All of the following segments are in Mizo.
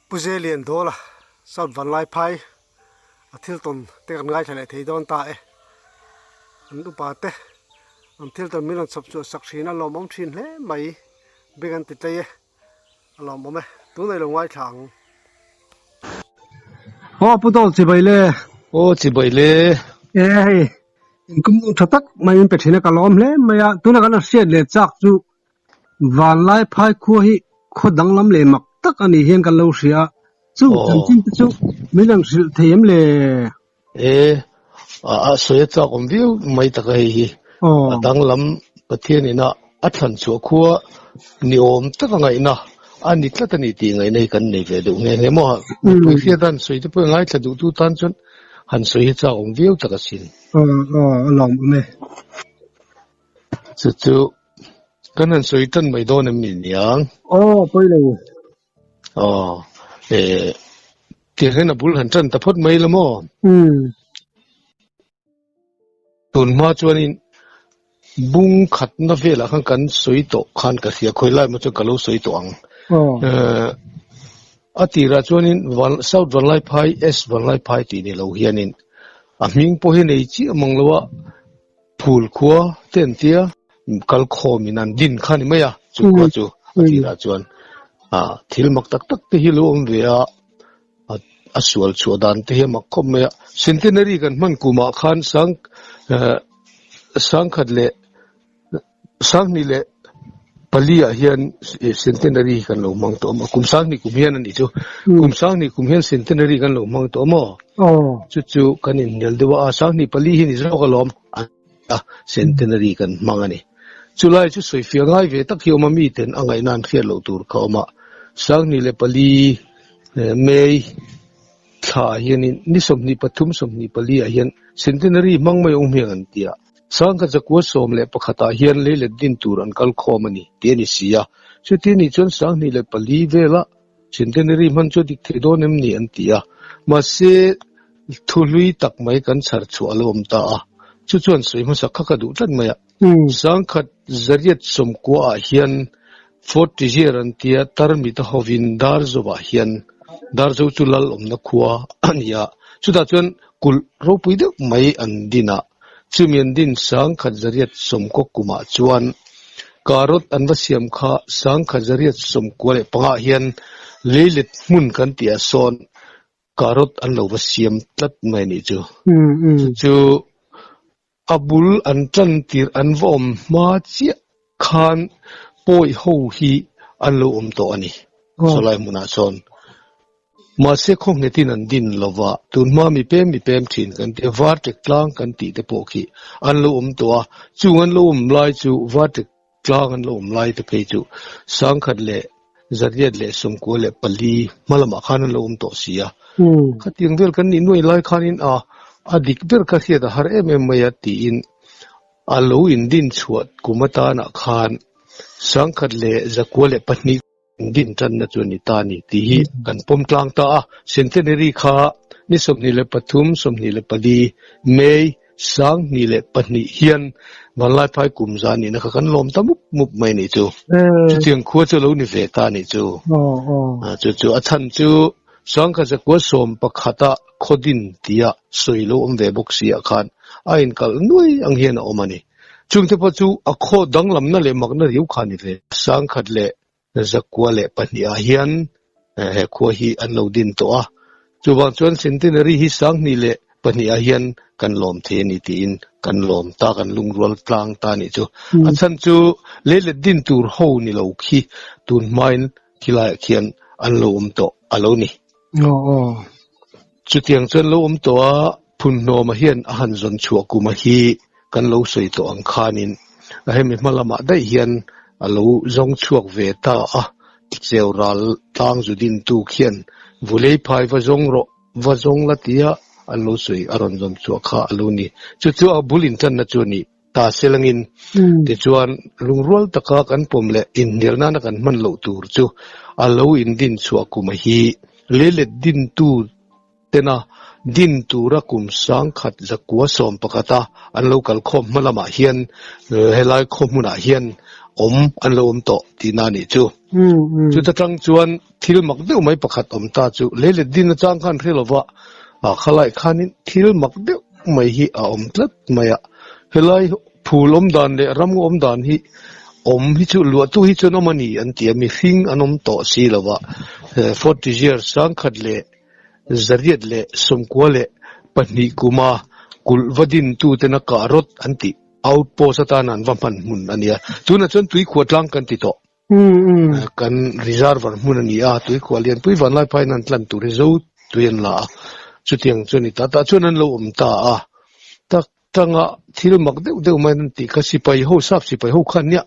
Pu Zelian Dawla South Vanlaiphai a thil tawn te kan ngaithla leh thei dawn ta e. An upa te an thil tawn min rawn chhawp chhuah sak thin a lawmawm thin hle mai beng an ti tlei e a lawmawm e tunah i lo ngaithla ang. Aw Pu Dawl chibai le. Aw chibai le. E hei inkum tha tak mai min pe thin a ka lawm hle mai a tunah kan han hriat leh chak chu Vanlai phai khua hi khaw danglam leh mak tak a nih hian kan lo hria a, chu chanchin te chu min rawn hrilh thei em le? E, a sawi a chak awm viau mai tak a hei hi. A danglam Pathian ina a thlan chhuah khua ni awm tak a ngaihna a ni tlat a ni tih ngaihna hi kan nei ve deuh nghe nghe maw? Mipui hriat a han sawi te pawh i ngaithla duhtu tan chuan han sawi hi chak awm viau tak asin. Aw, aw, a lawm awm e. Chu chu kan han sawi tan mai dawn em ni niang? Aw, pawi lo. Aw, e, tiang hian a bul han tan ta phawt mai la maw? Umm. Tun hma chuanin bung khatna velah khan kan sawi tawh khan ka hria, khawi lai maw chuan ka lo sawi tawh ang. Aw. A tirah chuanin Van, South Vanlaiphai, S Vanlaiphai tih ni lo hianin a hming pawh hi nei chiah mang lo a, Phul khua te an tia kal khawm in an din kha ni mai a, chu khua chu a tirah chuan thil mak tak tak te hi lo awm ve a, a sual chhuah dan te hi a mak khawp mai a. Centenary kan hman kumah khan sang sangkhat leh sanghnih leh pali ah hian centenary kan lo hmang tawh a, kum sanghnih kum hian a nih chu, kum sanghnih kum hian centenary kan lo hmang tawh a maw? Chu chu kan inhnial deuh a, sanghnih pali hi ni zawk alawm a, centenary kan hmang a ni. Chulai chu sawifiah ngai ve tak hi a awm a, miten a ngaihna an hriat loh tur kha a awm a, sanghnih leh pali May thla ah hianin ni 23 24 ah hian centenary hmang mai awm hian an ti a. Sangkhat zakua 11 ah hian leilet din tur an kal khawm a ni tih a ni si a. Chuti anih chuan 24 vela centenary hman chu a dik thei dawn em ni an ti a. Mahse thu hlui tak mai kan chhar chhuah a lo awm ta a. Chu chuan sawi hmasa kha ka duh tlat mai a. 1990 ah hian Fort Tizier an tia Tarmita hovin Darzo-ah hian Darzo chu lal awmna khua a ni a, chutah chuan kulh ropui deuh mai an din a, chumi an din 1990 kumah chuan Karot an va siam kha 1995 ah hian leilet hmun kan tihah sawn Karot an lo va siam tlat mai a nih chu. Chu chu A bul an tan tir an va awm hma chiah khan pawi ho hi an lo awm tawh a ni, sawlai hmunah chuan. Mahse khawnghetin an din lova, tun hma mi pem mi pem thin kan ti a, Vartek tlang kan tih te pawh khi an lo awm tawh a, chung an lo awm lai chu Vartek tlang an lo awm lai te phei chu 1994 hma lamah khan an lo awm tawh si a. Khatiang vel kan nih nuai lai khanin a a dik ber ka hriat a har em em mai a tiin a lo indin chhuah kum atanah khan 1992 Din tanna chu a ni ta a ni tih hi kan pawm tlang ta a. Centenary kha ni 23, 24 May 2002 hian Vanlaiphai kum za nihna kha kan lawm ta mup mup mai a nih chu. Chutiang khua chu a lo ni ve ta a nih chu. Chu chu a chhan chu 1911 a khawdin tia sawi lo awm ve bawk si ah khan a inkalh nuai ang hian a awm a ni. Chungte pawh chu a khaw danglamna leh makna riau kha a ni ve. 1902 ah hian he khua hi an lo din tawh a, chuvang chuan Centenary hi 2002 ah hian kan lawm thei a ni tiin kan lawm ta, kan lungrual tlang ta a nih chu. A chhan chu leilet din tur ho ni lo khi tun hmain khilaiah khian an lo awm tawh a lo ni. Chutiang chuan lo awm tawh a, Phunhnawma hian a han zawn chhuah kuma hi kan lo sawi tawh ang khanin a hemi hma lamah daih hian a lo zawng chhuak ve ta a, Cheu ral tlang zu dintu khian Vulei phai va zawng rawh, va zawng la tia an lo sawi a rawn zawn chhuah kha a lo ni. Chu chu a bul intanna chu a ni ta selangin tichuan lungrual taka kan pawm leh inhnial nana kan hman loh tur chu a lo indin chhuah kuma hi leilet dintu tena din tura kum 1911 a an lo kal khawm hma lamah hian helai khaw hmunah hian awm an lo awm tawh tihna a nih chu. Chuta tang chuan thil mak deuh mai pakhat awm ta chu leilet din atang khan hre lova khalai khanin thil mak deuh mai hi a awm tlat mai a. Helai phul awm dan leh ram awm dan hi awm hi chu luahtu hi chuan awm a ni an ti a, mihring an awm tawh si lova Fort Tizier sangkhat leh 192 kuma kulh va dintuten a kah rawt an tih outpost atana an va hman hmun a nia. Tunah chuan tuikhuah tlang kan ti tawh. Kan reservoir hmun a ni a, tuikhuah lianpui vanlai phaiin an tlan tur hi zo tui an la a, chutiang chu a ni ta. Tah chuan an lo awm ta a, tak tanga thil mak deuh deuh mai an tih kha sipai ho, sap sipai ho khan nia.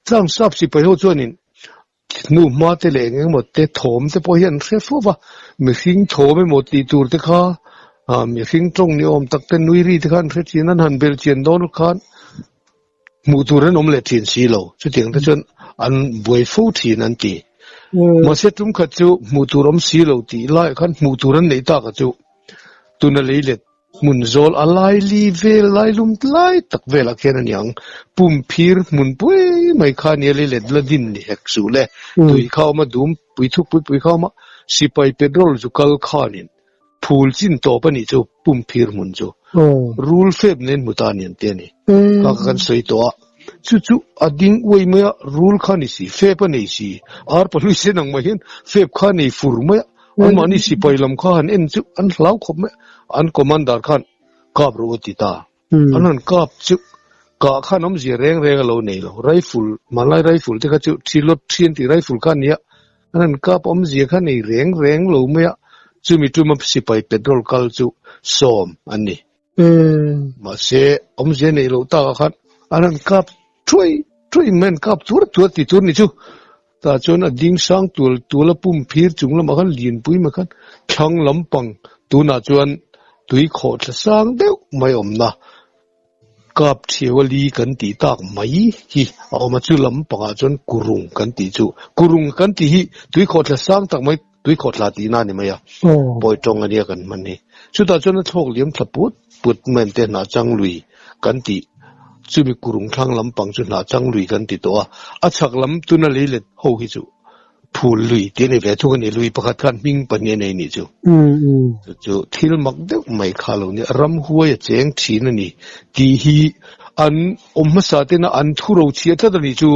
Tlang sap sipai ho chuanin Hnu hma te leh eng emaw te thawm te pawh hi an hre fo va, mihring thawm emaw tih tur te kha mihring tawng ni awm tak te nui ri te kha an hre thin, an han belh chian dawn khan hmuh tur an awm leh thin si lo, chutiang te chuan an buai fo thin an ti. Mahse tum khat chu hmuh tur awm si lo tih laiah khan hmuh tur an neih tak a chu tuna lei let Hmun zawl a lai li vel lai lum lai tak velah khian a niang. Pum phir hmun pui mai kha nia lei let la din ni hek suh le. Tui kha awm a dum pui thuk pui pui kha awm a, sipai petrol chu kal khanin phul chin tawp a nih chu pum phir hmun chu. Rul fep nen hmu ta nian te a ni. Kha kha kan sawi tawh a. Chu chu a ding uai mai a, rul kha ni si, fep a nei si. Ar pahlui sen ang mai hian fep kha a nei fur mai a. Anmahni sipai lam kha han en chu an hlau khawp mai a, an commander khan kap rawh a ti ta. An han kap chu kah khan awmzia reng reng a lo nei lo, rifle, hmanlai rifle te kha chu thi lawt thi an tih rifle kha a nia, an han kap awmzia kha nei reng reng lo mai a, chumi tuma sipai petrol kal chu sawm an ni. Mahse awmzia neih loh takah khan an han kap thuai thuai mai, an kap tuar tuar tih tur a ni chu. Tah chuan a ding sang tual tual a pum phir chung lamah khan lianpui mai khan thlang lampang tunah chuan tui khawh thla sang deuh mai awmna kap thiau a li kan tih tak mai hi a awm a, chu lampangah chuan kurung kan tih chu kurung kan tih hi tui khawh thla sang tak mai tui khawh thla tihna a ni mai a, pawi tawng a nia kan hman hi. Chutah chuan a thlawk liam thla put put mai an te hnah chang lui kan tih chumi kurung thlang lampang chu hnah chang lui kan ti tawh a, a chhak lam tuna lei let ho hi chu phul lui tih a ni ve thung a ni, lui pakhat khan hming pahnih a nei nih chu. Chu chu thil mak deuh mai kha lo nia, ramhuai a cheng thin a ni tih hi an awm hmasa tena an thu ro chhiah tlat a nih chu.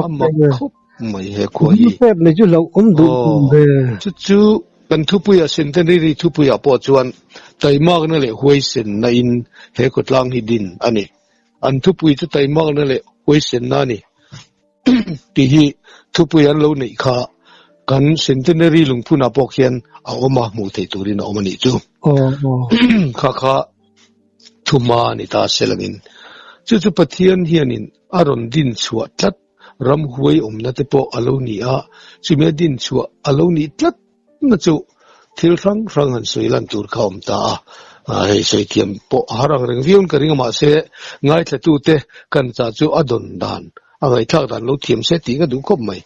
A mak khawp mai he khua hi. Pek mai chu hlauh awm duh Aw, ve. Chu chu kan thupuia Centenary thupuiah pawh chuan taimakna leh huaisenna in he khawtlang hi din a ni. An thupui chu taimakna leh huaisenna a ni tih hi thupui an lo neih kha kan Centenary lungphunah pawh khian a awm a, hmuh theih turin a awm a nih chu. Aw, aw. Kha kha thuma a ni ta selangin chu chu Pathian hianin a rawn din chhuah tlat Ramhuai awmna te pawh a lo ni a, chumi a din chhuah a lo nih tlat na chu thil hrang hrang han sawi lan tur kha a awm ta a. Hei sawi thiam pawh a har ang reng viau in ka ring a, mahse ngaithlatute kan chah chu a dawn dan, a ngaihthlak dan lo thiam se tih ka duh khawp mai.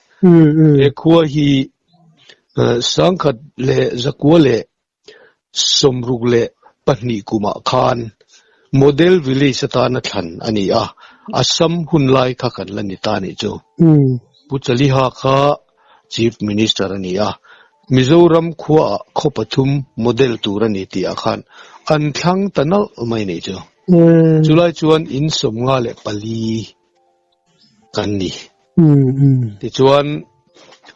He khua hi 1962 kumah khan Model Village atana thlan a ni a, Assam hun lai kha kan la ni ta nih chu. Pu Chaliha kha Chief Minister a ni a, Mizoram khuaah khaw pathum model tur a ni tihah khan an thlang ta nalh mai nih chu. Chulai chuan in 54 kan ni. Tichuan,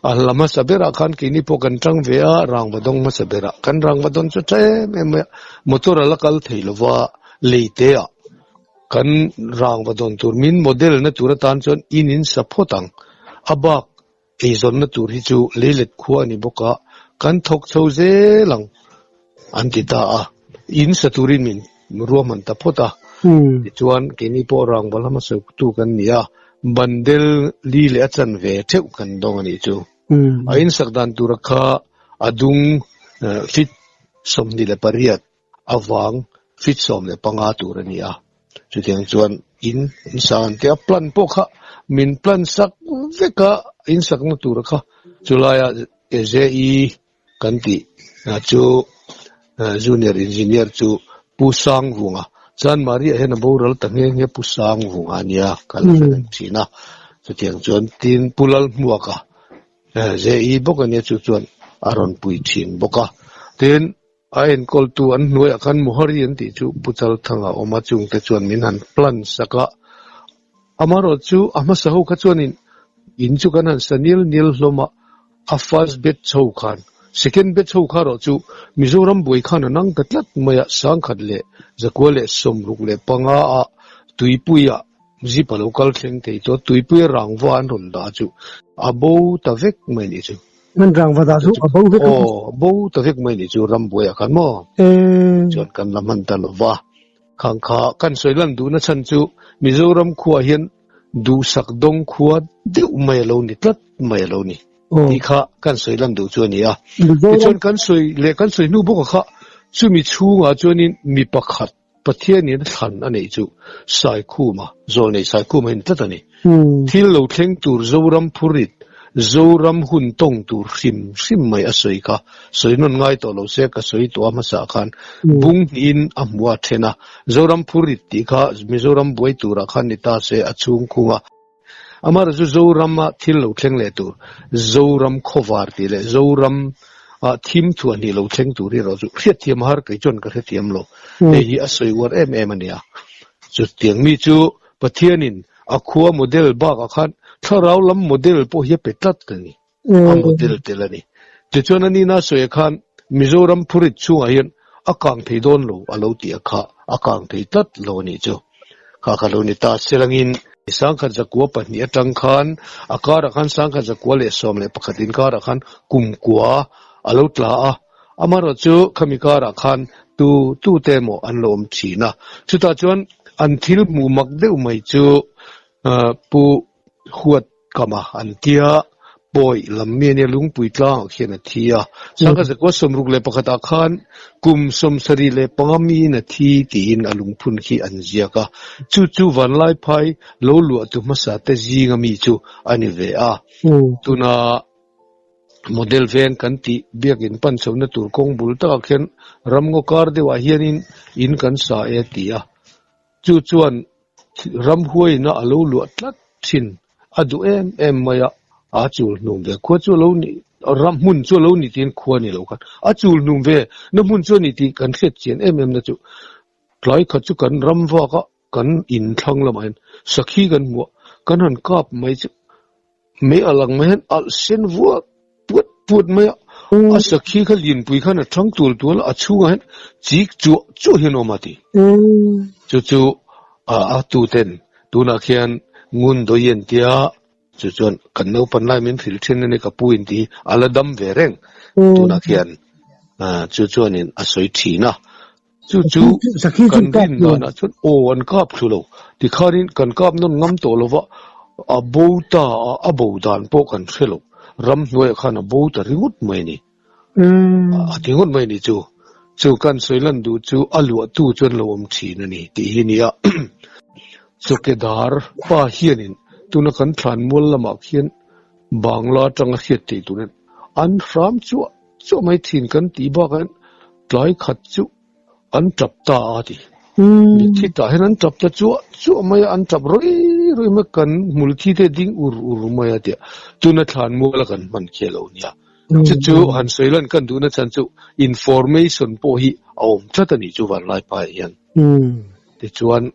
a hla hmasa berah khan keini pawh kan tang ve a, rangva dawng hmasa berah. Kan rangva dawn chu tha em em mai a, motor a la kal thei lova leiteah kan rangva dawn tur min model na tur atan chuan in in sa phawt ang. A bak eizawnna tur hi chu leilet khua a ni bawk a, kan thawk chho zel ang an ti ta a, in sa turin min ruahman ta phawt a. Tichuan, keini pawh rangva lama sawitu kan ni a, bandel li leh a chanve theuh kan dawng a nih chu. A insak dan tura kha a dung feet 28 avang feet 15 tur a ni a. Chutiang chuan in in sang an tia plan pawh kha min plan sak vek a in sakna tur kha chulaia JE kan tih chu junior engineer chu Pu Sangvunga Chanmari ah hian a boral ta nghe nghe Pu Sangvunga a nia ka la hre reng thin a. Chutiang chuan tin Pu Lalhmuaka JE bawk a nia chu chuan a rawn pui thin bawk a. Tin a enkawltu an hnuaiah khan Muhari an tih chu Pu Chalthanga a awm a chungte chuan min han plan sak a. Amaherawh chu a hmasa ho kha chuanin in chu kan han sa nil nil hlawm a, a first batch ho khan second batch ho kha erawh chu Mizoram buai khan a nang ta tlat mai a, sangkhat leh zakua leh 65 ah tuipuiah zip a lo kal thleng thei tawh, tuipuia rangva an rawn dah chu a bo ta vek mai nih chu. An rangva dah chu a bo vek a. Aw, a bo ta vek mai nih chu ram buaiah khan maw? Chuan kan la hman ta lo va. Khang kha kan sawi lan duhna chhan chu Mizoram khuaah hian duhsak dawng khua deuh mai a lo ni tlat mai a lo ni tih kha kan sawi lan duh chu a ni a. Tichuan kan sawi leh kan sawi hnu bawkah kha chumi chhungah chuanin mi pakhat Pathianin a thlan a neih chu Saikhuma, Zawlnei Saikhuma hi a ni tlat a ni. Thil lo thleng tur Zoram phurit Zoram hun tawng tur hrim hrim mai a sawi kha. Sawi nawn ngai tawh lo se ka sawi tawh a hmasa khan bung hnihin a hmu a then a. Zoram phurit tih kha Mizoram buai turah khan ni ta se a chhung khung a. Amaherawhchu chu Zorama thil lo thleng leh tur, Zoram khawvar tih leh Zoram ah thim thuah hnih lo thleng tur hi erawh chu hriatthiam a har kei chuan ka hrethiam lo. Hei hi a sawi uar em em a nia. Chutiang mi chu Pathianin A khua model bakah khan thlarau lam model pawh hi a pe tlat a ni. A model tel a ni. Tichuan a nina sawiah khan Mizoram phurit chhungah hian a kang thei dawn lo a lo tih a kha a kang thei tlat lo a nih chu. Kha kha lo ni ta selangin sangkhat zakua pahnih atang khan a karah khan sangkhat zakua leh sawm leh pakhat inkarah khan kumkua a lo tla a. Amaherawh chu khami karah khan tu tu te emaw an lo awm thin a, chutah chuan an thil hmuh mak deuh mai chu Pu Huat Kama an tia pawi lam mi ania lungpui tlangah khian a thi a, sangkhat zakua 61 ah khan kum 75 miin a thi tiin a lungphun khi an ziak a, chu chu Vanlaiphai lo luahtu hmasa te zinga mi chu a ni ve a, tuna Model veng kan tih biakin pan chhohna tur kawng bul takah khian ramngaw kar deuhah hianin in kan sa e a ti a, chu chuan ramhuaina a lo luah tlat thin a duh em em mai a, a chul hnum ve khua chu a lo ni ram hmun chu a lo ni tiin khua ni lo khan a chul hnum ve na hmun chu a ni tih kan hriat chian em em na chu tlai khat chu kan ram vak a kan inthlang lamah hian sakhi kan hmuh a kan han kap mai chu Mei alh ang mai hian alh sen vuak puat puat mai a, a sakhi kha lianpui khan a thang tual tual a, a chhungah hian chik chuah chuah hian a awm a ti. Chu chu a tu ten tunah khian ngun dawi an tia, chu chuan kan naupan lai min hrilh thin a ni ka pu in tih hi a la dam ve reng tunah khian chu chuanin a sawi thin a. Chu chu kan rin danah chuan aw an kap thlu lo tikhanin kan kap nawn ngam tawh lo va, a bo ta a, a bo dan pawh kan hre lo. Ramhnuaiah khan a bo ta ringawt mai a ni. A ti ngawt mai a ni chu. Chu kan sawi lan duh chu a luahtu chuan lo awm thin a ni tih hi a ni a. Chawkedar pa hianin tuna kan thlan mual lamah khian Bangla atanga hriat theih turin an hram chuah Chaw mai thin kan tih bakah hian tlai khat chu an tap ta a ti. Mitthi tah hian an tap ta chuah chuah mai a, an tap rawi rawi mai a, kan hmulthi te ding ur ur mai a tia. Tuna thlan mual a kan hman khi a lo nia. Chu chu han sawi lan kan duhna chhan chu information pawh hi a awm tlat a nih chu Vanlaipa-ah hian. Tichuan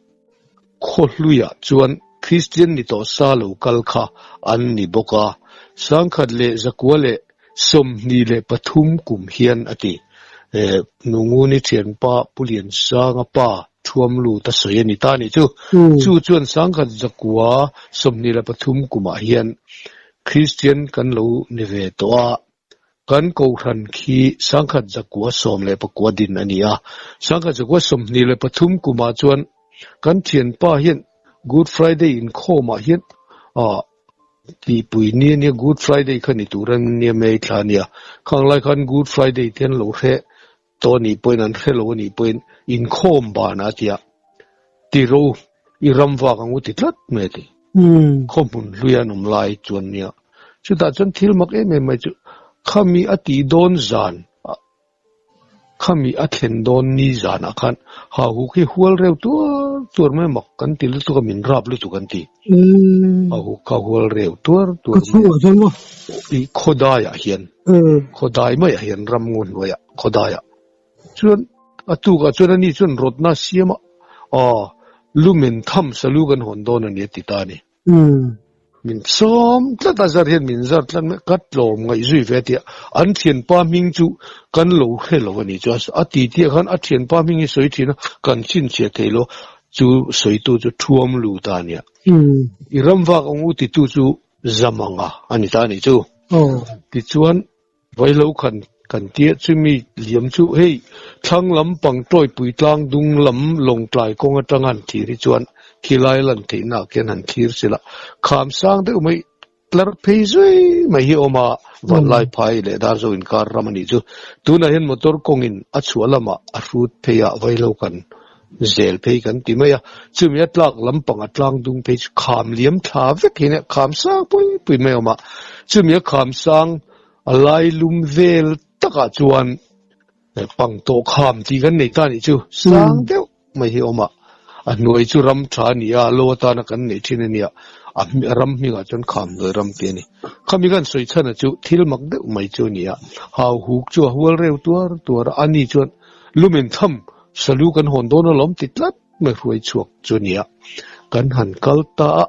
Khawhluiah chuan Kristian ni tawh sa lo kal kha an ni bawk a, 1923 kum hian a ti. Nunguni thianpa Pu Liansanga pa thuam lut a sawi a ni ta nih chu. Chu chuan 1923 kumah hian Kristian kan lo ni ve tawh a, Kan Kohhran khi 1919 din a ni a. 1923 kumah chuan kan thianpa hian Good Friday inkhawmah hian ah tihpui ni a nia, Good Friday kha ni tur a nia May thla a nia. Khang lai khan Good Friday te an lo hre tawh a nih pawhin an hre lo a nih pawhin inkhawm banah a ti a, tiro i ram vak ang u ti tlat mai a ti. Khaw hmun hlui an awm lai chuan nia. Chutah chuan thil mak em em mai chu khami a tih dawn zan Khami a thlen dawn ni zanah khan hauhuk hi hual reuh tuar tuar mai mak kan ti lutuk a, min rap lutuk an ti. Hauhuk kha hual reuh tuar tuar mai a, i khawdaiah hian, khawdai maiah hian ramngaw hnuaiah khawdaiah chuan a tukah chuan ani chuan rawtna a siam a, aw lumen tham salu kan hawn dawn a ni a ti ta a ni. Min sawm tlat a, zar hian min zar tlat mai, ka tlawm ngaih zui ve a ti a, an thianpa hming chu kan lo hre lo a ni chuan a ti tih ah khan a thianpa hming hi sawi thin a, kan chhinchhiah thei lo, chu sawitu chu thuam lut a nia. I ram vak ang u titu chu Zamanga a ni ta a nih chu. Tichuan Vaihlo khan kan tia chumi liam chu hei thlang lam pang tawipui tlang dung lam lawngtlai kawng atang han thlir hi chuan khilai lan theihna ah khian han thlir sila kham sang deuh mai tlar phei zui mai hi a awm a, vanlai phai leh Darzo inkar ram a nih chu. Tunah hian motor kawngin a chhuah lamah a hrut phei a Vaihlo kan zel phei kan ti mai a, chumi a tlak lampang a tlang dung phei chu kham liam thla vek hi nia kham sang pui pui mai a awm a, chumi a kham sang A lai lum vel takah chuan pang tawh kham tih kan nei ta nih chu sang deuh mai hi a awm a, a hnuai chu ram tha a ni a, lo atana kan neih thin a nia, a ram hmingah chuan kham hnuai ram tih a ni. Khami kan sawi chhan a chu thil mak deuh mai chu a ni a, hau huk chu a hual reu tuar tuar a, ani chuan lumen tham salu kan hawn dawn alawm ti tlat mai hruai chhuak chu a ni a, kan han kal ta a,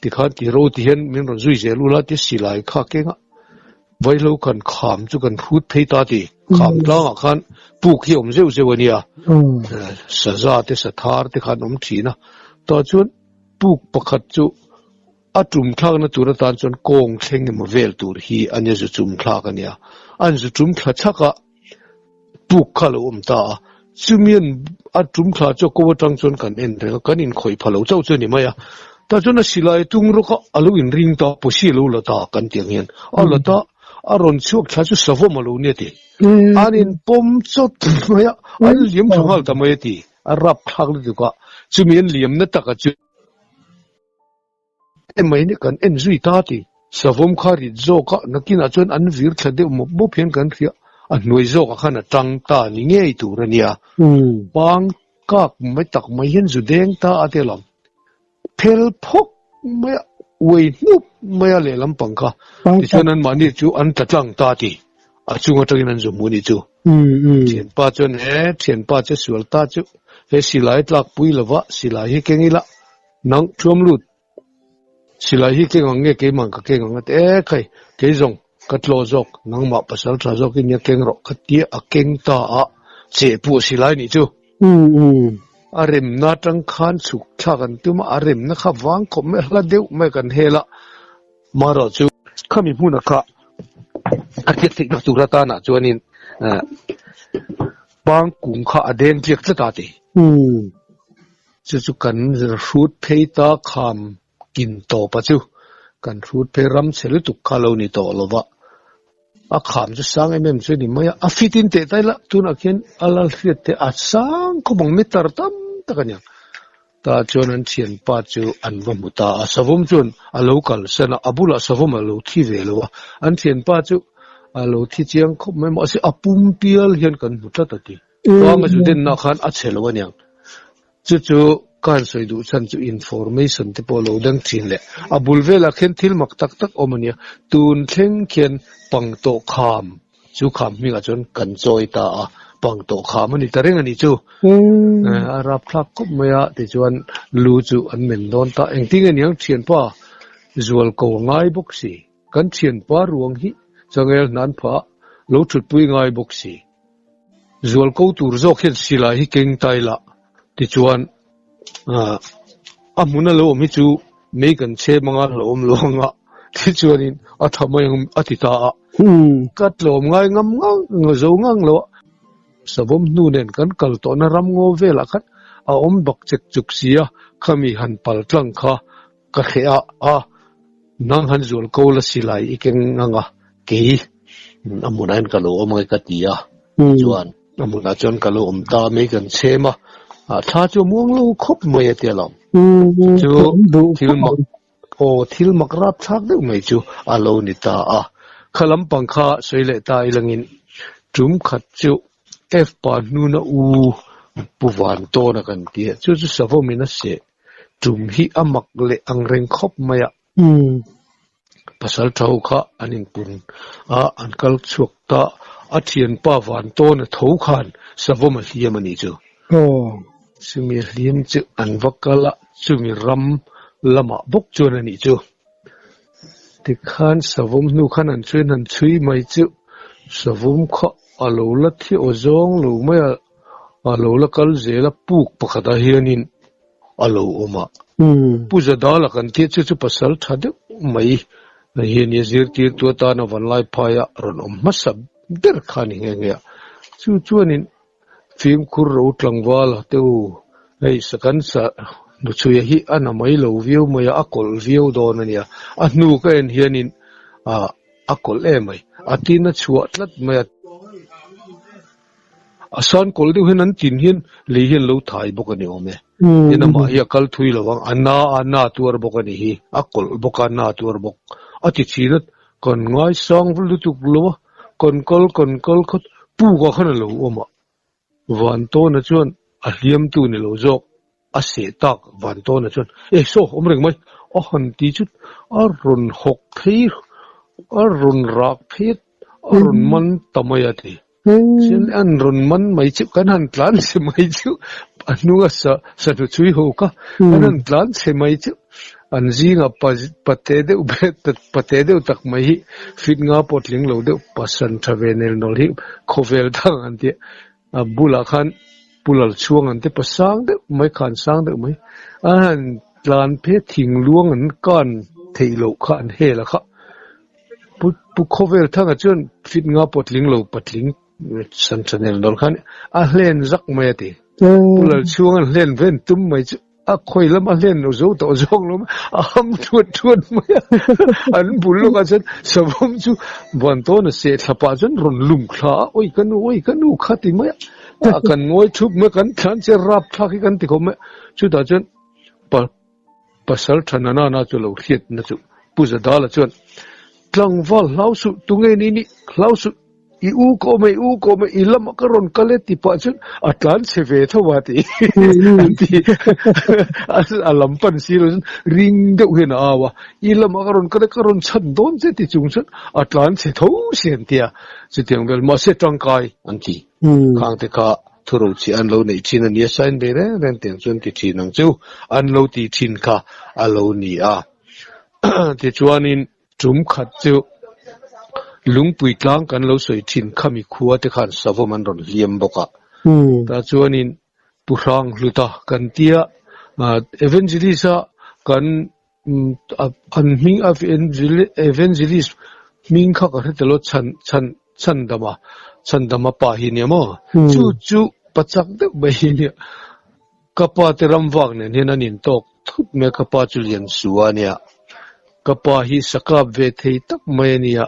tikhan ti ro ti hian min rawn zui zel ula ti silai kha keng a. Vaihlo kan kham chu kan hrut phei ta ti. Kham tlangah khan puk hi a awm zeuh zeuh a nia. Saza te sathar te khan awm thin a. Tah chuan puk pakhat chu a tum thlakna tur atan chuan kawng thleng emaw vel tur hi a nia zu chum thlak a nia. An zu tum thla chhak a, puk kha a lo awm ta a. Chumi an a tum thla chu a ko atang chuan kan en reng a, kan inkhawih pha lo chauh chu a ni mai a. Tah chuan a silai tung rawk a, a lo inring ta, pawsi a lo la ta kan tih ang hian a la ta, a rawn chhuak thla chu savawm a lo nia ti. An inpawm chawt mai a, an liam thla nghal ta mai a ti. A rap thlak lutuk a, chumi an liamna taka chu. Emai nih kan en zui ta ti. Savawm kha rit zawk a, nakinah chuan an vir thla deuh mawp mawp hian kan hria. A hnuai zawkah khan a tang ta ni ngei tur a nia. Pang kak mai tak mai hian zu deng ta a tel ang. Phel phawk mai a, uai hnup mai a lehlam pang kha. Tichuan anmahni chu an tla tlang ta ti. A chung atangin an zu hmu ni chu. Thianpa chuan he thianpa che sual ta chu he silai tlakpui lova silai hi keng ila. Nang thuam lut silai hi keng ang nge keimah ka keng ang a ti e khai kei zawng ka tlaw zawk nangmah pasal tha zawk in nia keng rawh ka tia a keng ta a cheh pawh silai nih chu a remna atang khan chhuk thlak an tum a a remna kha vang khawp mai a hla deuh mai kan hel a marawh chu khami hmun a kha a hriat theihna tur atana chuanin pang kung kha a deng tliak tlat a ti. Chu chu kan hrut phei ta kham kin tawp a chu kan hrut phei ram chhe lutuk kha lo ni tawh lo va, a kham chu sang em em chu a ni mai a, a fit in teh ta ila tunah khian a lal hriat te a sang khawp ang meter tam tak a niang. Tah chuan an thianpa chu an va hmu ta a, savawm chuan a lo kalsan a, a bulah savawm a lo thi ve lo a, an thianpa chu a lo thi chiang khawp mai mahse a pum pial hian kan hmu tlat a ti. Panga zu denna khan a chhe lo aniang. Chu chu ka han sawi duh chhan chu information te pawh lo dang thin leh a bul velah khian thil mak tak tak awm ania. Tun thleng khian pang tawh kham chu kham hmingah chuan kan chawi ta a, pang tawh kham a ni ta reng a nih chu. A rapthlak khawp mai a tichuan lu chu an men dawn ta. Engtin nge niang thianpa zual ko a ngai bawk si. Kan thianpa ruang hi changel hnan phah lo thutpui ngai bawk si. Zual ko tur zawk hian silai hi keng ta ila tichuan a hmun a lo awm hi chu mei kan chhem anga lo awm lo anga tichuanin a tha mai ang a ti ta a. Ka tlawm ngai ngam ngang zo ngang lo a, savawm hnu nen kan kal tawhna ram ngaw velah khan a awm bak chek chuk si a, khami han pal tlang kha ka hreh a, a nang han zual ko la silai i keng ang a, kei a hmunah hian ka lo awm ange ka ti a, chuan a hmunah chuan ka lo awm ta mai kan chhem a, thla chu a muang lo khawp mai a tia lo, chu thil mak aw thil mak rap thlak deuh mai chu a lo ni ta a, kha lampang kha sawi leh ta ilangin tum khat chu. F pa hnuna u Pu Vantawna kan ti a, chu chu savawmin a seh tum hi a mak leh angreng khawp mai a. Pasal tha ho kha an inpun a, an kal chhuak ta. A thianpa Vantawna tho khan savawm a hliam a nih chu. Chumi a hliam chu an va kal a, chumi ram lamah bawk chuan a nih chu. Tikhan savawm hnu khan an chhuiin han chhui mai chu savawm kha a lo la thi aw zawng lo mai a, a lo la kal zel a, puk pakhatah hianin a lo awm a. Pu Zadala kan tih chu chu pasal tha deuh mai hi a nia, zirtirtu atana Vanlaiphaia rawn awm hmasa ber kha a ni nghe nghe a. Chu chuanin Fimkhur ro tlangval a te u, hei sakan sa hnuchhuia hi a na mai lo viau mai a, a kawlh viau dawn a nia. A hnu ka en hianin ah a kawlh em mai, a tin a chhuah tlat mai a. A san kawlh deuh hian an tin hian lei hian lo thai bawk a ni awm e. Tin amah hi a kal thui lo ang, a na a na tuar bawk a ni hi, a kawlh bawk a na tuar bawk. A ti thin a, kan ngaisang lutuk lo a. Kan kal kan kal khat puk ah khan a lo awm a, Vantawna chuan a hliamtu ni lo zawk a seh tak Vantawna chuan e saw awm reng mai a han ti chu a rawn hawk phei a rawn rak phei a rawn man ta mai a ti. Chuan an rawn man mai chu kan han tlan chhe mai chu a hnunga sa sahnu chhui ho kha kan han tlan chhe mai chu An zingah pate deuh pate deuh tak mai hi fit nga pawh tling lo deuh pasan tha ve nel nawl hi khawvel thang an ti a, a bulah khan Pu Lalchhuang an ti pa sang deuh mai khan sang deuh mai an han tlan phe thing luang an kan theih loh kha an hel a kha Pu Pu Khawvel thanga chuan fit nga pawh tling lo patling san tha nel nawl khan a hlen zak mai a ti. Pu Lalchhuang an hlen ven tum mai chu. A khawi lam a hlen lo zo tawh zawk lo a ham thuat thuat mai a, an bul lawkah chuan savawm chu Vantawna seh thla pah chuan rawn lum thla a, awi ka nu, awi ka nu kha ti mai a, kan ngawi thup mai a, kan thlan che rap thlak hi kan ti khawp mai a, chutah chuan pa pasal tha nana na chu lo hriat na chu Pu Zadala chuan tlangval hlau suh tunge ni ni hlau suh I u ka awm e, i u ka awm e, i lamah ka rawn kal e ti pah chuan a tlan chhe ve tho a ti an ti. A lam pan si lo chuan ring deuh hian a au a, i lamah ka rawn kal e, ka rawn chhan dawn che ti chung chuan a tlan chhe tho si an ti a. Chutiang vel mahse tangkai an ti. Khang te kha thuro chhi an lo neih thin a nia, sign ve reng reng tiang chuan ti thin ang chu an lo ti thin kha a lo ni a. Tichuanin. Tum khat chu Lungpui tlang kan lo sawi thin khami khua te khan savawm an rawn hliam bawk a. Tah chuanin Pu Hrang Hluta kan tia Evangelist a kan an hming Evangelist hming kha ka hre tel aw chhan chhan chhandama chhandama pa hi nia maw chu chu pachak deuh mai hi nia. Ka pa te ram vak nen hian an intawk thut mai a, ka pa chu lian su a nia. Ka pa hi sakap ve thei tak mai a nia.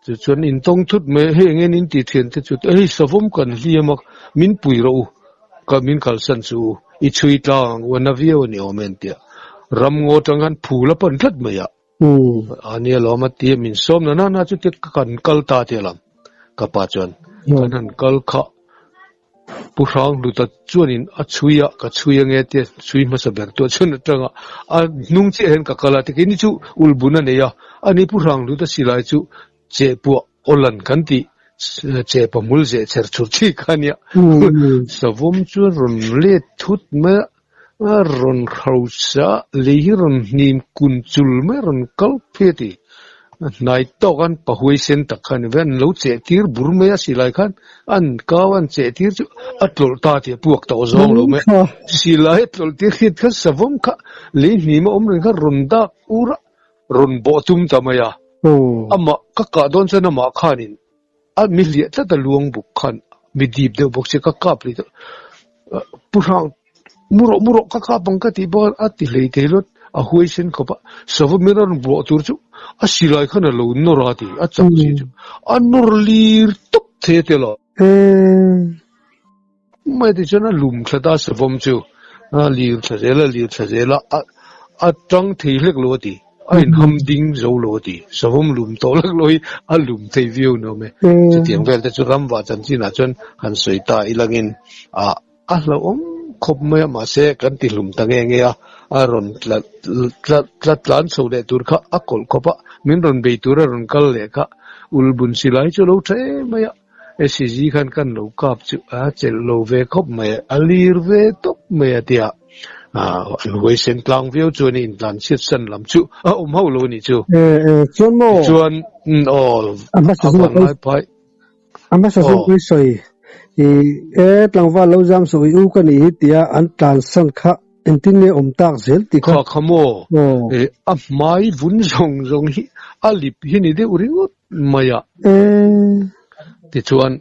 Chu chuan intawng thut mai a, hei eng nge in tih thian te chu, hei savawm kan hliam a, min pui rawh u, ka min kalsan chu u, i chhui tlang ang u, a na viau a ni awm e an ti a. Ram ngaw atang khan phul a pan tlat mai a. A nia lawm a ti a, min sawm na na na chu ti kan kal ta ti a lam. Ka pa chuan kan han kal kha. Pu Hranghluta chuanin a chhui a, ka chhui ange tia chhui hmasa ber tuah chuan atanga a hnung chiah hian ka kal a, tikhin ni chu ulbun a nei a, ani Pu Hranghluta silai chu chehpuah awlan kan tih chehpa hmul zeh chher chhur chi kha a nia. Savawm chu a rawn let thut mai a, a rawn hausa lei hi rawn hnim kun chul mai a rawn kal phei a ti. A hnai tawk an pahuai sen tak kha a ni ve, an lo cheh tir bur mai a silai khan an kau an cheh tir chu a tlawlh ta tih a puak tawh zawng lo mai. Silai a tlawlh tir hriat khan savawm kha lei hnim a awm reng kha rawn dak ur a, rawn bawh tum ta mai a. Amah ka kah dawn chuan amah khanin A mi hliah tlat a luang buk khan mi dip deuh bawk sia ka kap leh deuh Pu Hrang mu rawh mu rawh ka kap ang ka tih bawk a ti hlei thei hlawt a huai sen khawp a sava min rawn buah tur chu a silai khan a lo nawr a ti a chak si chu a nawr lir tawp thei a ti lo. Mai ti chuan a lum thla ta savawm chu a lir thla zel a lir thla zel a a tang thei hlek lo a ti. A inham ding zo lo a ti. Savawm lum tawh lak lo hi a lum thei viau nuam e. Chutiang vel te chu ramvah chanchinah chuan han sawi ta ilangin a a hlauhawm khawp mai a, mahse kan ti hlum ta nge nge a, a rawn tla tla tla tlan chho leh tur kha a kawlh khawp a, min rawn bei tur a rawn kal leh kha ulbun silai chu a lo tha em mai a. SCG khan kan lo kap chu a chelh lo ve khawp mai a, a lir ve tawp mai a tia an huaisen tlang viau chuan in tlan chhiat san lam chu a awm hauh lo a nih chu. Chuan maw? Tichuan aw a hmasa a van lai phai. A hmasa zawk mai sawi i e tlangval lo zam suh i u ka nih hi tia an tlan san kha engtin nge awm tak zel tih kha. Kha kha maw? A hmai vun zawng zawng hi a lip hi ni deuh ringawt mai a. Tichuan,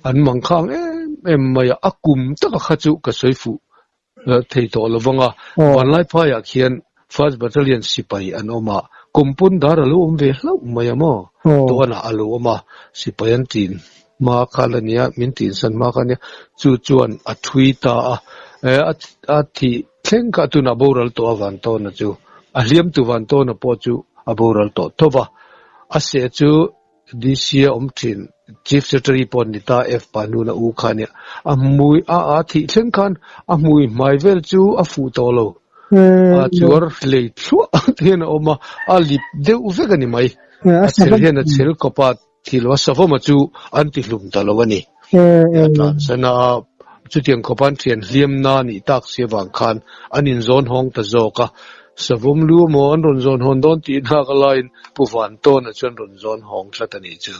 an mangkhang em em mai a, a kum taka kha chu ka sawi fuh thei tawh lo vang a. Vanlaiphaiah khian First Battalion sipai an awm a, kum pawn dar a lo awm ve hlauh mai a maw? Tawnah a lo awm a, sipai an tin hma kha la nia, min tin san hma kha nia, chu chuan a thui ta a, a thih thleng kha tunah boral tawh a Vantawna chu, a hliamtu Vantawna pawh chu a boral tawh tho va. A seh chu DC a awm thin, Chief Secretary pawh ni ta F Panuna u kha nia. A hmui a a thih thleng khan a hmui hmai vel chu a fuh tawh lo. A chuar lei thluah te hian a awm a, a lip deuh vek a ni mai. A chel hian a chel kawp a, thih lo a savawma chu an ti hlum ta lo a ni. A tlansan a, chutiang khawpa an thian hliamna a nih tak si avang khan an inzawn hawng ta zawk a. Savawm lu emaw an rawn zawn hawn dawn tih hnak a laiin Pu Vantawna chuan rawn zawn hawng tlat a nih chu.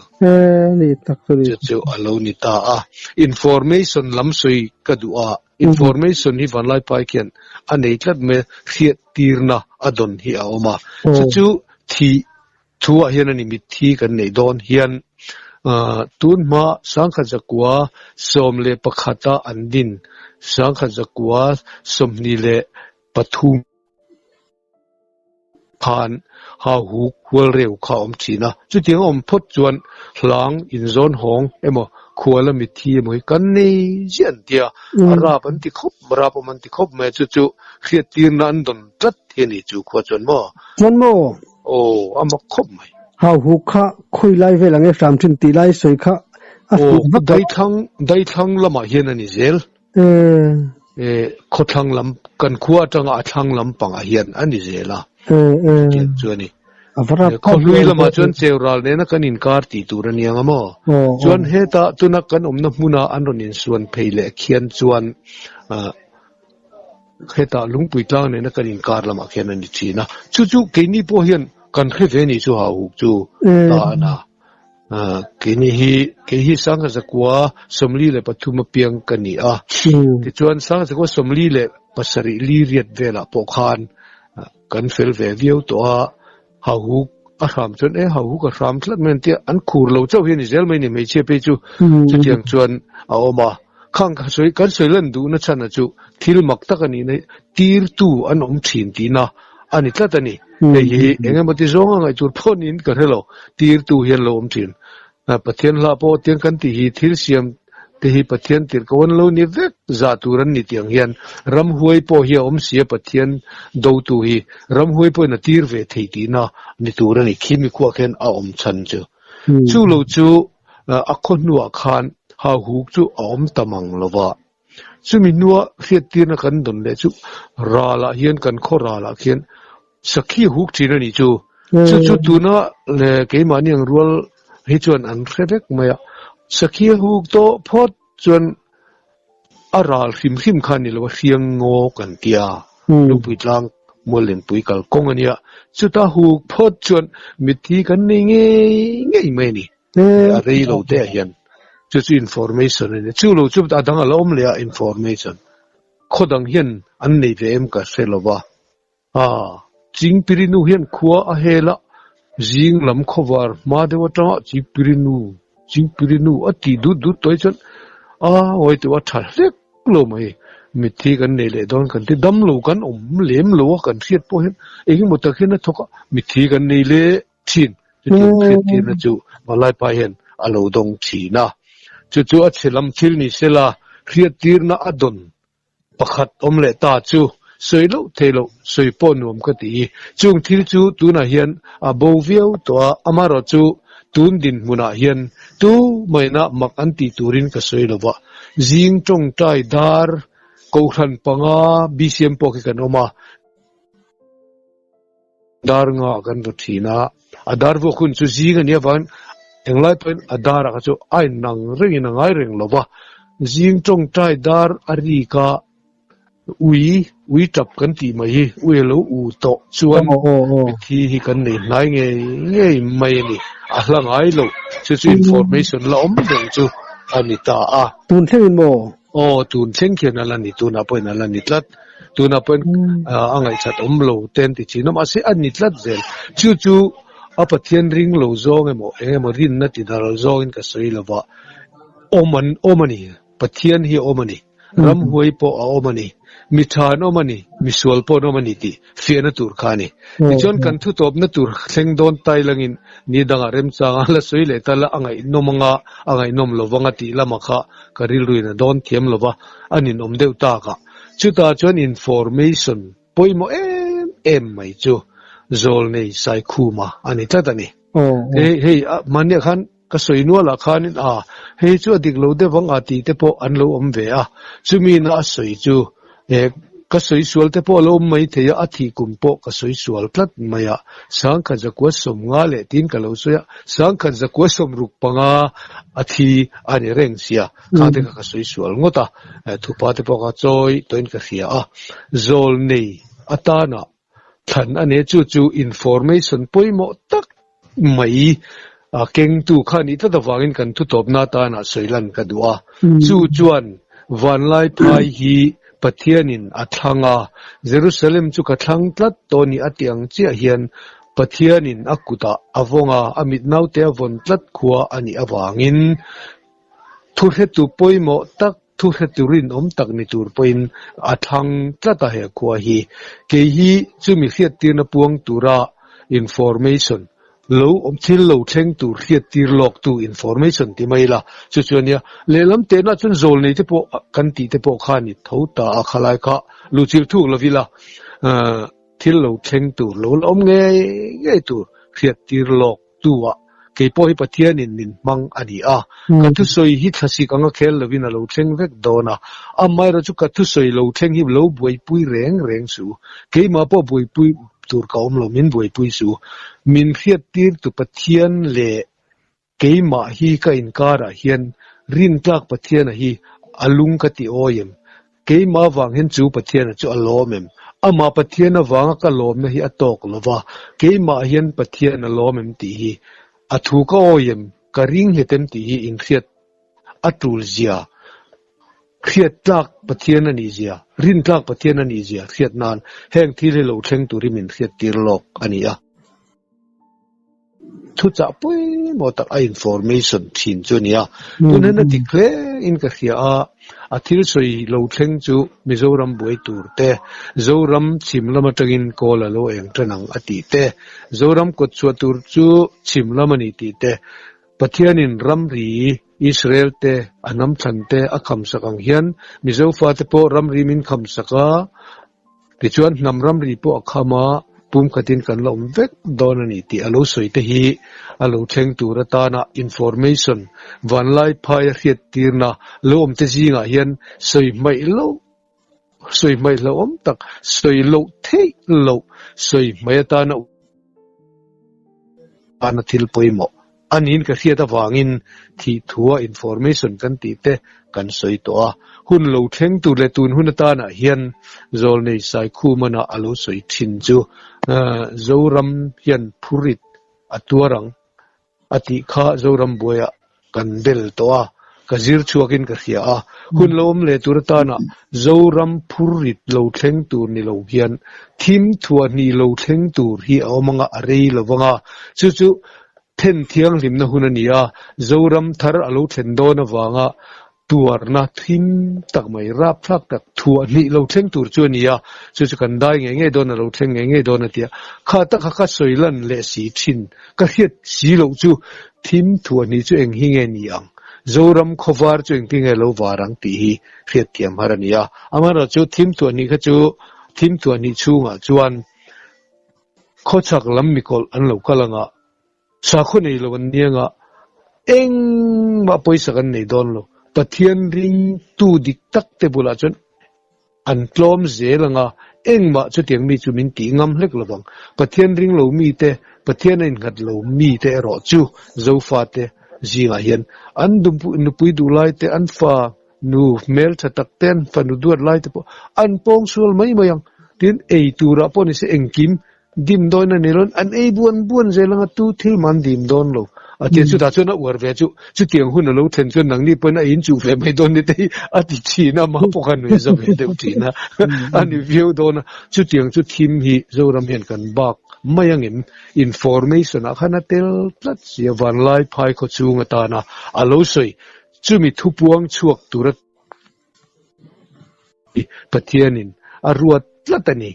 Chu chu a lo ni ta a. Information lam sawi ka duh a, information hi Vanlaipai khian a nei tlat mai a, hriattirna a dawn hi a awm a. Chu chu thih Thuah hian a ni mitthi kan neih dawn hian tun hma sangkhat zakua 11 a an din sangkhat zakua 23 khan hauhuk hual reu kha a awm thin a. Chutiang a awm phawt chuan hlang inzawn hawng emaw khuala mitthi emaw hi kan nei ziah an tia, a rap an ti khawp, rap awm an ti khawp mai a, chu chu hriattirna an dawn tlat hi a ni chu khua chuan maw? Chuan maw? Aw, a mak khawp mai. Hauhuk kha khawi lai vel ang e hram thin tih lai sawi kha a fuh vak lo. Aw, daithlang lamah hian a ni zel. Khawthlang lam, kan khua atanga a thlang lam pangah hian a ni zel a. Chutiang chu a ni. Khawhlui lamah chuan cheural nena kan inkar tih tur a niang a maw? Chuan hetah tuna kan awmna hmuna an rawn insuan phei leh khian chuan Hetah lungpui tlang nena kan inkar lamah khian a ni thin a, chu chu keini pawh hian kan hre ve ni chu hauhuk chu ta a na. Keini hi kei hi Sangha zakua 43 apiang ka ni a, tichuan Sangha zakua 47 li riat velah pawh khan kan fel ve viau tawh a, hauhuk a hram chuan e hauhuk a hram tlat mai an tia, an khur lo chauh hi a ni zel mai ni hmeichhia phei chu chutiang chuan a awm a. Khang ka sawi kan sawi lan duhna chhan a chu thil mak tak a nihna hi tirtu an awm thin tihna a ni tlat a ni. Hei hi eng emaw ti zawnga ngaih tur pawh niin ka hre lo, tirtu hian lo awm thin. Pathian hla pawh tiang kan tih hi thil siam te hi Pathian tirh ko an lo ni vek zah tur an ni tiang hian ramhuai pawh hi a awm si a Pathian dotu hi ramhuai pawhin a tir ve thei tihna ni tur a ni. Khi mikhuah khian a awm chhan chu. Chu lo chu a khaw hnuah khan hauhuk chu a awm ta mang lo va. Chumi hnua hriattirna kan dawn leh chu ralah hian kan khaw ralah khian sakhi a huk thin a nih chu. Chu chu tuna leh keimahni ang rual hi chuan an hre vek mai a. Sakhi a huk tawh phawt chuan A ral hrim hrim kha ni lo a, hriang ngaw kan tia, lungpui tlang muallenpui kal kawng a nia, chuta huk phawt chuan mitthi kan nei ngei ngei mai a ni, a rei lo te ah hian chu chu information a ni, chu lo chu a dang a la awm leh a information khaw dang hian an nei ve em ka hre lo va. A, Chingpirinu hian khua a hel a, zing lam khawvar hma deuh atanga Chingpirinu, Chingpirinu a tih dut dut tawh hi chuan a hawi teuh a tha hlek lo mai. Mitthi kan nei leh dawn kan ti, dam lo kan awm lem lo a kan hriat pawh hian engemaw tak hian a thawk a, mitthi kan nei leh thin. Chutiang hriattirna chu Valaipa hian a lo dawng thin a. Chu chu a chhe lam thil ni sela hriattirna a dawn pakhat awm leh ta chu. sawi loh thei loh sawi pawh nuam ka ti. Chung thil chu tunah hian a bo viau tawh a, amaherawhchu tun dinhmunah hian tu maina mak an tih turin ka sawi lo va. Zing tawngtai dar Kohhran panga BCM pawh khi kan awm a. Dar nga kan va thin a, a dar vuak hun chu zing a nih avangin englai pawhin a dar ah kha chu a inang rengin a ngai reng lo va, zing tawngtai dar a rik a, ui, ui tap kan tih mai hi, ui a lo u tawh chuan mitthi hi kan nei hnai ngei ngei mai a ni, a hla ngai lo, chu chu information la awm reng chu a ni ta a. Tun thlengin maw? Aw, tun thleng khian a la ni, tunah pawhin a la ni tlat. Tunah pawhin a ngaihchat awm lo te an ti thin a, mahse a ni tlat zel. Chu chu a Pathian ring lo zawng emaw eng emaw rinna ti dal zawngin ka sawi lo va, awm an awm a ni, Pathian hi a awm a ni, ramhuai pawh a awm a ni, mi tha an awm a ni, mi sual pawh an awm a ni tih fiahna tur kha a ni. Tichuan kan thutawpna tur thleng dawn tai langin ni dangah remchanga la sawi leh ta la a ngaihnawm anga a ngaihnawm lo vanga tih lama kha ka rilruin a dawn thiam lo va, a ninawm deuh tak a. Chutah chuan information pawimawh em em mai chu Zawlnei Saikhuma a ni tlat a ni. Hei hei mahniah khan ka sawi nualah khanin a hei chu a dik lo deuh ang a tih te pawh an lo awm ve a, chumi na a sawi chu ka sawi sual te pawh a lo awm mai thei a, a thih kum pawh ka sawi sual tlat mai a, sangkhat zakua sawmnga leh tiin ka lo sawi a, sangkhat zakua sawmruk panga a thi a ni reng sia. Kha te kha ka sawi sual ngawt a, thupa te pawh kha chawi tawhin ka hria a, zawlnei atana thlan a nia chu chu information pawimawh tak mai kengtu kha nih tlat avangin kan thutawpna atana sawi lan ka duh a, chu chuan vanlai phai hi Pathianin a thlang a, Jerusalem chu ka thlang tlat tawh ni a ti ang chiah hian Pathianin a kutah a vawng a, a mit naute a vawn tlat khua a nih avangin Thuhretu pawimawh tak, thuhretu rinawm tak ni tur pawhin a thlang tlat a he khua hi. Kei hi chumi hriattirna puang tura information lo awm thil lo thleng tur hriattir lawktu information ti mai ila. Chu chu a nia. Lehlam tehna chuan zawlnei te pawh kan tih te pawh kha a ni tho ta a, khalai kha luhchilh thuk lo ila thil lo thleng tur lo la awm ngei ngei tur hriattir lawk tu ah kei pawh hi Pathianin min hmang a ni a, ka thusawi hi thlasik anga khel lovin a lo thleng vek dawn a, amaherawhchu ka thusawi lo thleng hi lo buaipui reng reng su, keimah pawh buaipui tur ka awm lo, min buaipui su, min hriattir tu Pathian leh keimah hi ka inkarah hian rintlak Pathiana hi a lung ka ti awi em? Keimah vang hian chu Pathiana chu a lawm em? Amah Pathian avanga ka lawmna hi a tawk lo va, keimah hian Pathian a lawm em tih hi a thu ka awi em? Ka ring nghet em tih hi inhriat a tul zia, hriat tlak Pathian a nih zia, rin tlak Pathian a nih zia hriat nan heng thil hi lo thleng turin min hriat tir lawk a ni a. Thuchah pawimawh tak a information thin chu a ni a, tun hian a dik hle in ka hria a, a thil sawi lo thleng chu Mizoram buai tur te, Zoram chhim lam atangin kawl a lo eng tan ang a tih te, Zoram kawt chhuah tur chu chhim lam a ni tih te, Pathianin ramri Israel te a hnam thlan te a khamsak ang hian Mizo fate pawh ramri min khamsak a, Tichuan hnam ramri pawh a kham a, pumkhatin kan la awm vek dawn a ni tih a lo sawi te hi a lo thleng tur atana information vanlai phaia hriattirna lo awm te zingah hian sawi hmaih loh sawi hmaih hlauhawm tak sawi loh theih loh sawi hmaih atana Tana thil pawimawh a niin ka hriat avangin thih thua information kan tih te kan sawi tawh a. Hun lo thleng tur leh tun hun atanah hian Zawlnei Saikhumana a lo sawi thin chu Zoram hian phurit a tuar ang a tih kha Zoram buaiah Kan bel tawh a, ka zir chhuakin ka hria a, hun lo awm leh tur atana Zoram phurrit lo thleng tur ni lo hian thim thuah hnih lo thleng tur hi a awm anga a rei lo vang a, chu chu then thianghlimna hun a ni a, Zoram thar a lo thlen dawn avanga tuarna thim tak mai rapthlak tak thuah hnih lo thleng tur chu a ni a, chu chu kan dai ngei ngei dawn a lo thleng ngei ngei dawn a ti a, kha tak kha ka sawi lan leh si thin ka hriat si loh chu thim thuah hnih chu eng hi nge ni ang, Zoram khawvar chu engtin nge lo var ang tih hi hriat thiam har a ni a, amaherawhchu thim thuah hnih kha chu. Thim thuah hnih chhungah chuan khawchhak lam mikawlh an lo kal anga sakhaw nei lo an ni anga engmah pawisa kan nei dawn lo. Pathian ringtu dik tak te bulah chuan an tlawm zel anga engmah chutiang mi chu min tih ngam hlek lo vang. Pathian ring lo mite, Pathian a innghat lo mite erawh chu Zofate zingah hian an nupui duh lai te, an fa nu hmeltha tak te, an fanu duat lai te pawh an pawng sual mai mai ang. Tin, ei turah pawh nise engkim Dim dawn a ni lo, an ei buan buan zel anga tu thil mah an dim dawn lo. A tia chutah chuan a uar ve chu, chutiang hun a lo thlen chuan nangni pawhin a inchuh ve mai dawn ni te hi a ti thin a, mah pawh kha nui za ve deuh thin a, a ni viau dawn a. Chutiang chu thim hi Zoram hian kan bak mai angem? Information ah khan a tel tlat si a, Vanlai phai khaw chhung atana a lo sawi chumi thupuang chhuak tura Pathianin a ruat tlat a ni.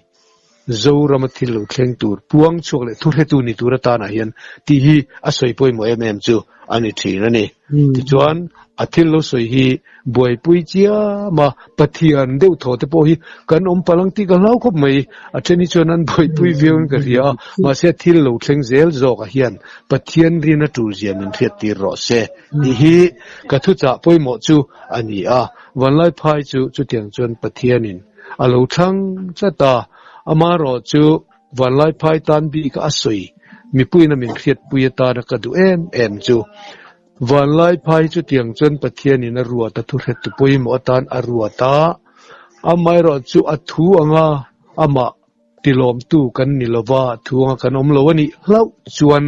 Zorama thil lo thleng tur, puang chhuak leh thuhretu ni tur atanah hian tih hi a sawi pawimawh em em chu a ni thin a ni. Tichuan, a thil lo sawi hi buaipui chiam a, Pathian deuh thaw te pawh hi kan awm palh ang tih ka hlau khawp mai. A then hi chuan an buaipui viauin ka hria a, mahse a thil lo thleng zel zawkah hian Pathian rin a tul zia min hriattir rawh se. Tih hi ka thuchah pawimawh chu a ni a, Vanlaiphai chu chutiang chuan Pathianin a lo thlang tlat a, amaherawh chu Vanlaiphai tan bik a sawi mipuiin a min hriatpui atana ka duh em em chu Vanlaiphai chutiang chuan Pathianin a ruat a thuhretu pawimawh atan a ruat a, amaherawh chu a thu anga amah tilawmtu kan ni lova thu anga kan awm lo a nih hlauh chuan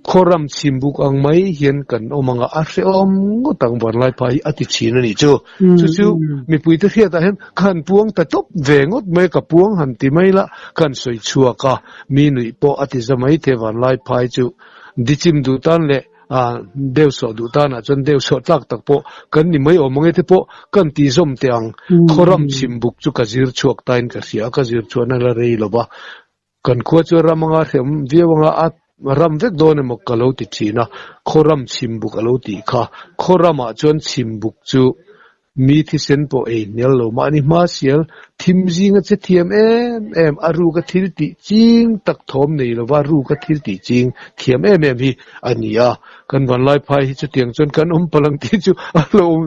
Khawram chhimbuk ang mai hian kan awm anga a hrehawm ngawt ang Vanlaipa hi a ti thin a nih chu. Chu chu mipuite hriatah hian ka han puang ta tawp ve ngawt mai a, ka puang han ti mai la, ka han sawi chhuak a, mi nuih pawh a ti za mai thei Vanlaiphai chu. Dichim duh tan leh deuhsawh duh tanah chuan deuhsawh tlak tak pawh kan ni mai awm ang e te pawh kan ti zawm teh ang. Khawram chhimbuk chu ka zir chhuak tain ka hria a, ka zir chhuahna la rei lo va. Kan khua chu ram anga hrem viau anga a ram vek dawn emaw ka lo ti thin a, khaw ram chhimbuk a lo tih kha. Khaw ramah chuan chhimbuk chu mi thisen pawh ei hnial lo mahni hma sial thim zinga che thiam em em, a ruka thil tih ching tak thawm nei lova ruka thil tih ching thiam em em hi a ni a. Kan vanlaiphai hi chutiang chuan kan awm palh ang tih chu a lo awm.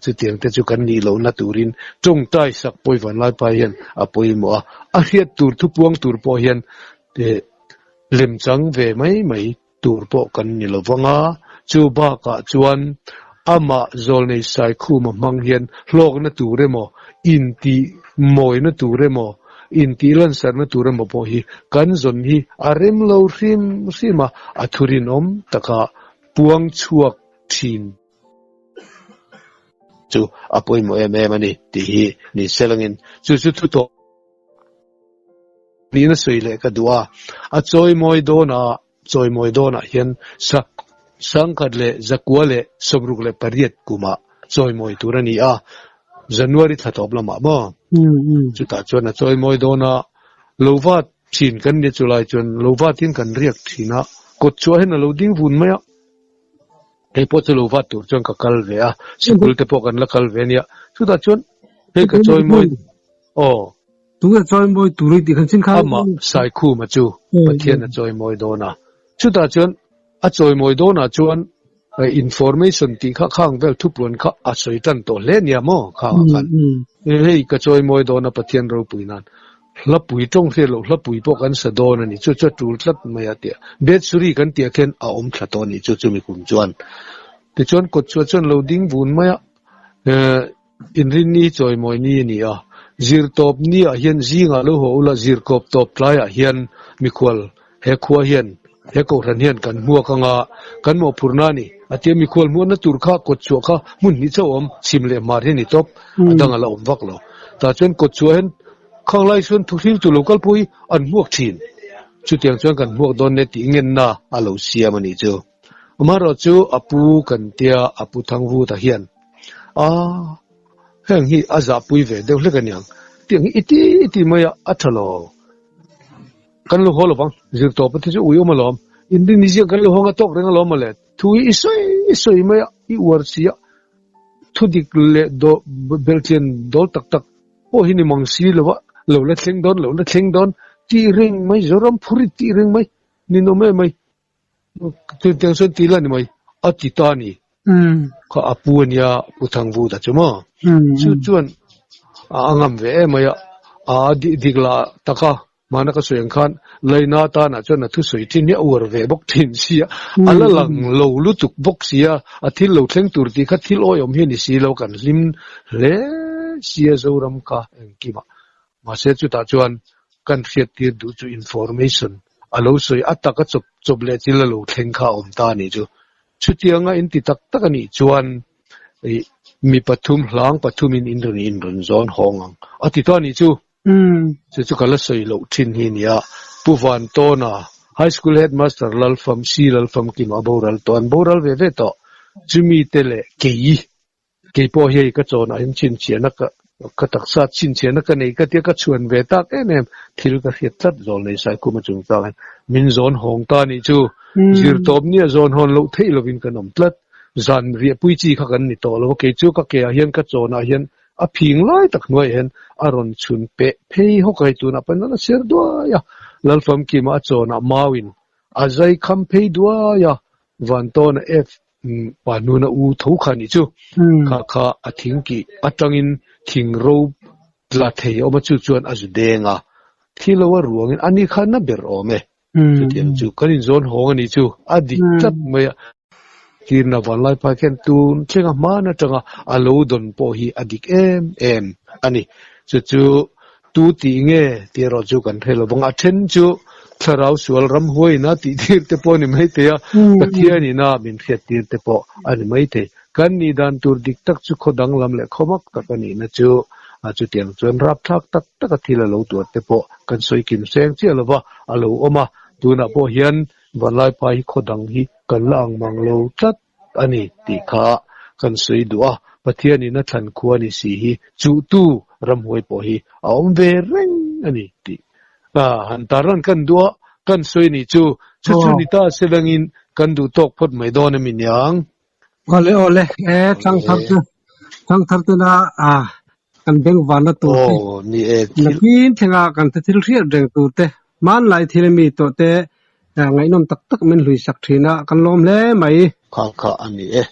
Chutiang te chu kan nih lohna turin tawngtai sak pawi Vanlaipa hian a pawimawh a, a hriat tur thupuang tur pawh hian lemchang ve mai mai tur pawh kan ni lo vang a, chu bakah chuan amah Zawlnei Saikhuma hmang hian hlawkna tur emaw, intih mawina tur emaw, intih lansarna tur emaw pawh hi kan zawn hi a rem lo hrim hrim a, a thurinawm taka puang chhuak thin. Chu a pawimawh em em a ni tih hi ni selangin chu chu thu tawh niin a sawi leh ka duh a, a chawimawi dawnah chawimawi dawnah hian sangkhat leh zakua leh 68 kumah chawimawi tur a ni a, January thla tawp lamah maw? Chutah chuan a chawimawi dawna lo vat thin kan nia chulai chuan lo vatin kan riak thin a, kawt chhuah hian a lo ding vun mai a. Hei pawh chu lo vat tur chuan ka kal ve a, sikul te pawh kan la kal ve ania. Chutah chuan hei ka chawimawi aw. Tunge chawimawi tur i tih khan chin kha. Amah Saikhuma chu Pathian a chawimawi dawn a. Chutah chuan a chawimawi dawnah chuan information tih kha khang vel thupuan kha a sawi tan tawh hle ania maw khangah khan. Hei ka chawimawi dawn a Pathian ropui nan. Hlapui tawng hriat loh hlapui pawh kan sa dawn a ni. Chu chu a tul tlat mai a tia. Bethsuri kan tih ah khian a awm thla tawh a ni chu chumi kum chuan. Tichuan kawtchhuah chuan lo ding vun mai a, inrinni chawimawi ni a ni a. Zirtawp ni ah hian zingah lo haw ula zirkawp tawp tlaiah hian mikhual he khua hian he kohhran hian kan hmuak anga kan mawhphurhna a ni. A tia mikhual hmuahna tur kha kawtchhuah kha hmun hnih chauh a awm, chhim leh hmar hi a ni tawp, a dang a la awm vak lo. Tah chuan kawtchhuah hian Khang lai chuan thuhriltu lo kal pawh hi an hmuak thin. Chutiang chuan kan hmuak dawn nia tih ngenna a lo siam a nih chu. Amaherawh chu a pu kan tia a pu Thangvuta hian a heng hi a zahpui ve deuh hlek a niang. Tiang hi i ti i ti mai a, a tha lo. Kan lo haw lovang, zirtawpa te chu ui awm alawm. Inrinni ziak kan lo hawng a tawk reng alawm mawle. Thu hi i sawi i sawi mai a, i uar si a. Thudik leh belhchian dawl tak tak pawh hi ni mang si lo a, lo la thleng dawn, lo la thleng dawn tih reng mai, Zoram phurit tih reng mai, ninawm em mai. Chutiang chuan ti la ni mai, a ti ta a ni. Kha a pu a nia, Pu Thangvuta chu maw? Chu chuan a ngam ve em mai a, a dik lah tak a, Hmana ka sawi ang khan Laina tanah chuan a thusawi thin hi a uar ve bawk thin sia, a la lang lo lutuk bawk sia, a thil lo thleng tur tih kha thil awihawm hi a ni si lo, kan hlim hle sia Zoram ka engkimah. Mahse chutah chuan kan hriattir duh chu information a lo sawi a taka chawp chawp leh thil a lo thleng kha a awm ta a nih chu. Chutianga inti tak tak a nih chuan ih mi pathum hlang pathumin in rawn in rawn zawn hawng ang a ti ta a nih chu. Chu chu ka la sawi loh thin hi nia. Pu Vantawna, High School Headmaster Lalfam, Si Lalfamkima a boral tawh, an boral ve ve tawh. Chumi te leh kei, kei pawh hei ka chawnah hian chhinchhiahna ka ka taksa chhinchhiahna ka nei ka tia ka chhuan ve tak em em thil ka hriat tlat zawl nei Saikhuma chungchang hian min zawn hawng ta nih chu. Zirtawp nia zawn hawn loh theih lovin kan awm tlat. Zan riahpui chi kha kan ni tawh lo a, kei chu ka keah hian ka chawnah hian A phing lai tak hnuaiah hian a rawn chhun peh phei hawk a, hei tunah pawhin a la ser duai a, Lalfamkima a chawnah mauin a zai kham phei duai a, Vantawna F pa hnuna u tho kha nih chu, kha kha a thing kih atangin thing ro tla thei a awm a, chu chuan a zu deng a, thi lo a ruangin ani kha na ber awm e. Chutiang chu kan inzawn hawng a nih chu a dik tlat mai a. Tirna vanlai phai khian tun thlenga hman atanga a lo dawn pawh hi a dik em em a ni. Chu chu tu tih nge tih erawh chu kan hre lo vang. A then chu thlarau sual ram huaina tih tir te pawh a ni maithei a, Pathianina min hriat tir te pawh a ni maithei. Kan nih dan tur dik tak chu khaw danglam leh khaw mak tak a nihna chu chutiang chuan rapthlak tak taka thil a lo tuar te pawh kan sawi kim seng chiah lova a lo awm a, tunah pawh hian Vanlaipa hi khaw dang hi kan la ang mang lo tlat a ni tih kha kan sawi duh a, Pathianin a thlan khua ni si hi chuhtu ramhuai pawh hi a awm ve reng a ni tih han tarlan kan duh a, kan sawi ni chu chu chu ni ta se langin kan duh tawk phawt mai dawn a mi niang. Awle awle e thangthar te thangthar te na a kan beng vanna tur te Aw ni e thil nakin thlenga kan thil hriat reng tur te hmanlai thil mi tawh te ngaihnawm tak tak min hlui sak thin a kan lawm hle mai. Kha kha a ni e.